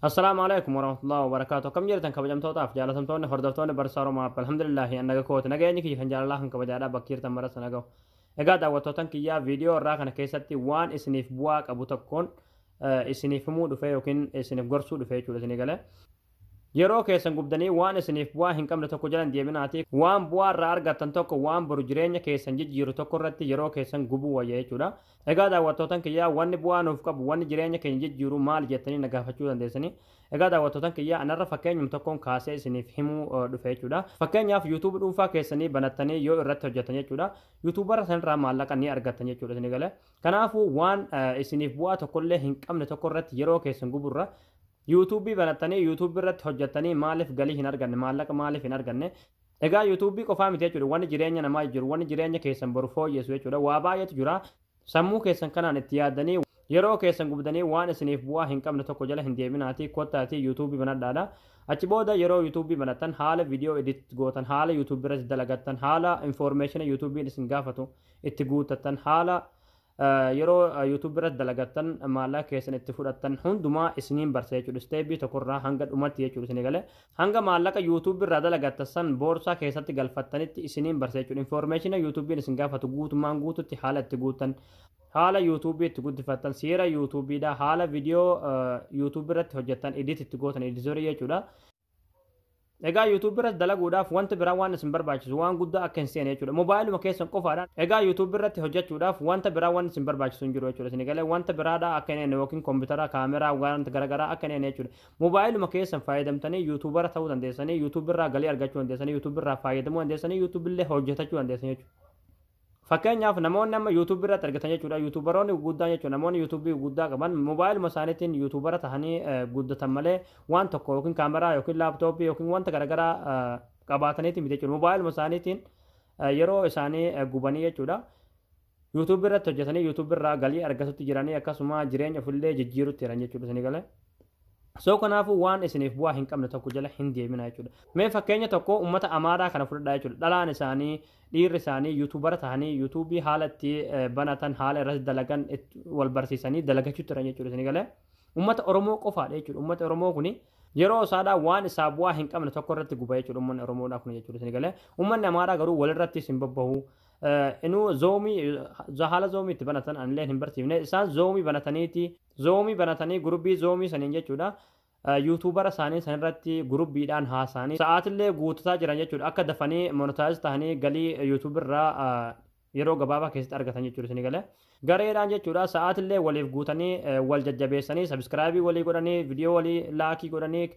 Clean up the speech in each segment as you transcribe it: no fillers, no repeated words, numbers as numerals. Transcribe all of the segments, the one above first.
Assalaamu alaikum warahmatullahi wabarakatuh. Akkam jirtan kabajamtootaaf jaalatamtoonni hordoftoonni Barsiisaa Oromoo App? Alhamdulillahi, an naga kooti. Nageenyi kiyya kan jaalalaa kan kabajaadhaa bakki jirtan mara sana gahu. Egaa daawwattootan kiyyaa, viidiyoo irraa kana keessatti waan isiniif bu'aa qabu tokkoon isiniif himuu dhufe yookiin isiniif gorsuu dhufe jechuudha isinii galee. Yeroo keessan gubdanii waan isiniif bu'aa hin qabne tokko jalan deebinaati. Waan bu'aa irraa argattan tokko, waan boru jireenya keessan jijjiiru tokko irratti yeroo keessan gubuu wayya jechuudha. Egaa daawwattootan kiyyaa, wanni bu'aa nuuf qabu, wanni jireenya keenya jijjiiru maal jettanii na gaafachuu dandeessanii. Egaa daawwattootan kiyyaa, anarra fakkeenyuma tokkoon kaasee isiniif himuu dhufe jechuudha. Fakkeenyaaf, YouTube dhuunfaa keessanii banattanii yoo irratti hojjetan jechuudha. YouTuberra sanirraa maallaqa ni argattan jechuudha isinii galee. Kanaafuu waan isiniif bu'aa tokkollee hin qabne tokko irratti yeroo keessan guburra YouTubeii banattanii YouTubeii irratti hojjettanii maaliif galii hin arganne, maallaqa maaliif hin arganne? Egaa YouTubeii qofaa miti jechuudha wanni jireenya namaa jiru, wanni jireenya keessan boru fooyyessu jechuudha. Waa baay'eetu jira. Sammuu keessan kanaan itti yaaddanii yeroo keessan gubdanii waan isiniif bu'aa hin qabne tokko jala hin deebinaatii kottaatii YouTubeii banadhaadha. Achi booda yeroo YouTubeii banattan haala viidiyoo edit gootan, haala YouTubeii irratti dalagattan, haala informationa YouTubeiin isin gaafatu itti guuttattan, haala yeroo YouTubeii irratti dalagattan maallaqa keessan itti fudhattan hundumaa isiniin barsa jechuudha. Stepii tokkorraa hanga dhumatti jechuudha isinii galee. Hanga maallaqa YouTubeii irraa dalagattan san boorsaa keessatti galfattanitti isiniin barsa jechuudha. Informationa YouTubeiin isin gaafatu guutummaan guututti haala itti guuttan, haala YouTubeii itti guddifattan, seera YouTubeiidha, haala viidiyoo YouTubeii irratti hojjettan edit itti gootan, editorii jechuudha. Egaa YouTubeii irratti dalaguudhaaf wanti biraa waan isin barbaachisu waan guddaa akka hin seene jechuudha. Mobaayiluma keessan qofaadhaan. Egaa YouTubeii irratti hojjechuudhaaf wanta biraa waan isin barbaachisu hin jiru jechuudha. Isin galee, wanta biraadhaa akka hin eenne yookiin koompitara, kaameraa, wanta garaagaraa akka hin eenne jechuudha. Mobaayiluma keessan fayyadamtanii YouTubera ta'uu dandeessanii, YouTubeii irraa galii argachuu dandeessanii, YouTubeii irraa fayyadamuu dandeessanii, YouTubeii illee hojjetachuu dandeessanii jechuudha. Fakkeenyaaf, namoonni amma YouTubeii irratti argatan jechuudha. YouTuberoonni guguddaan jechuudha. Namoonni YouTubeii guguddaa qaban mobaayiluma isaaniitiin YouTubera tahanii guddatan malee waan tokko yookiin kaameraa yookiin laaptooppii yookiin wanta garaagaraa qabaataniitiin miti jechuudha. Mobaayiluma isaaniitiin yeroo isaanii gubanii jechuudha. YouTubeii irratti hojjetanii YouTubeii irraa galii argatutti jiranii, akkasuma jireenya ofillee jijjiirutti jiran jechuudha isinii galee. So kanaafuu waan isiniif bu'aa hin qabne tokko jala hin deemina jechuudha. Mee fakkeenya tokko uummata Amaaraa kana fudhadhaa jechuudha. Dhalaan isaanii, dhiirri isaanii YouTubera ta'anii YouTubeii haala itti banatan, haala irratti dalagan wal barsiisanii dalagachuutti jiran jechuudha isinii galee. Uummata Oromoo qofaadha jechuudha. Uummata Oromoo kuni yeroo isaadhaa waan isaa bu'aa hin qabne tokko irratti guba jechuudha uummanni Oromoodhaa kun jechuudha isinii galee. Uummanni Amaaraa garuu walirrattis hin bobbahu. Inuu Zoomii, haala Zoomii itti banatan anillee hin barsiifne. Isaan Zoomii banataniiti, Zoomii banatanii groupii Zoomii saniin jechuudha. YouTubera isaanii sanirratti groupiidhaan haasa'anii sa'aatillee guuttataa jiran jechuudha. Akka dafanii monetize ta'anii galii YouTuberraa yeroo gabaabaa keessatti argatan jechuudha isinii galee. Gareedhaan jechuudha sa'aatillee waliif guutanii, wal jajjabeessanii, subscribeii walii godhanii, viidiyoo walii likeii godhanii,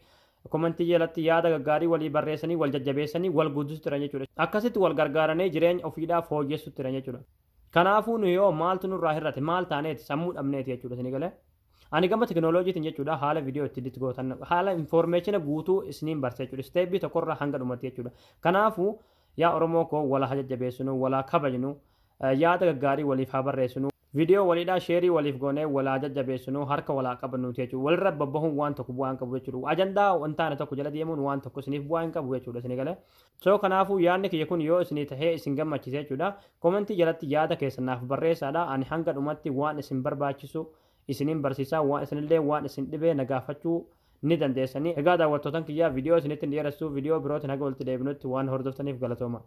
commentii jalatti yaada gaggaarii walii barreessanii, wal jajjabeessanii wal guddisutti jiran jechuudha. Akkasitti wal gargaaranii jireenya ofiidhaaf fooyyessutti jiran jechuudha. Kanaafuu nu yoo maaltu nurraa hir'ate? Maal taaneeti? Sammuu dhabneeti jechuudha isinii galee. Ani gama teknooloojiitiin jechuudha haala viidiyoo itti edit gootan, haala informationa guutuu isiniin barsa jechuudha. Stepii tokkorraa hanga dhumatti jechuudha. Kanaafuu yaa Oromoo koo, wala haa jajjabeessinu, wala kabajnu, yaada gaggaarii waliif haa barreessinu. Viidiyoo waliidhaa shareii waliif goonee walaa jajjabeessinu, harka walaa qabannuuti jechuudha. Walirra babbahuun waan tokko bu'aa hin qabu jechuudha. Ajandaa wantaane tokko jala deemuun waan tokko isiniif bu'aa hin qabu jechuudha isinii galee. So kanaafuu yaadni kiyya kun yoo isinii tahee isin gammachiise jechuudha. Commentii jalatti yaada keessan naaf barreessaadha. Ani hanga dhumatti waan isin barbaachisu isiniin barsiisaa, waan isinillee waan isin dhibee na gaafachuu ni dandeessanii. Egaa daawwattootan kiyyaa, viidiyoo isinitti hin dheeressu. Viidiyoo birootiin haga walitti deebinutti waan hordoftaniif galatooma.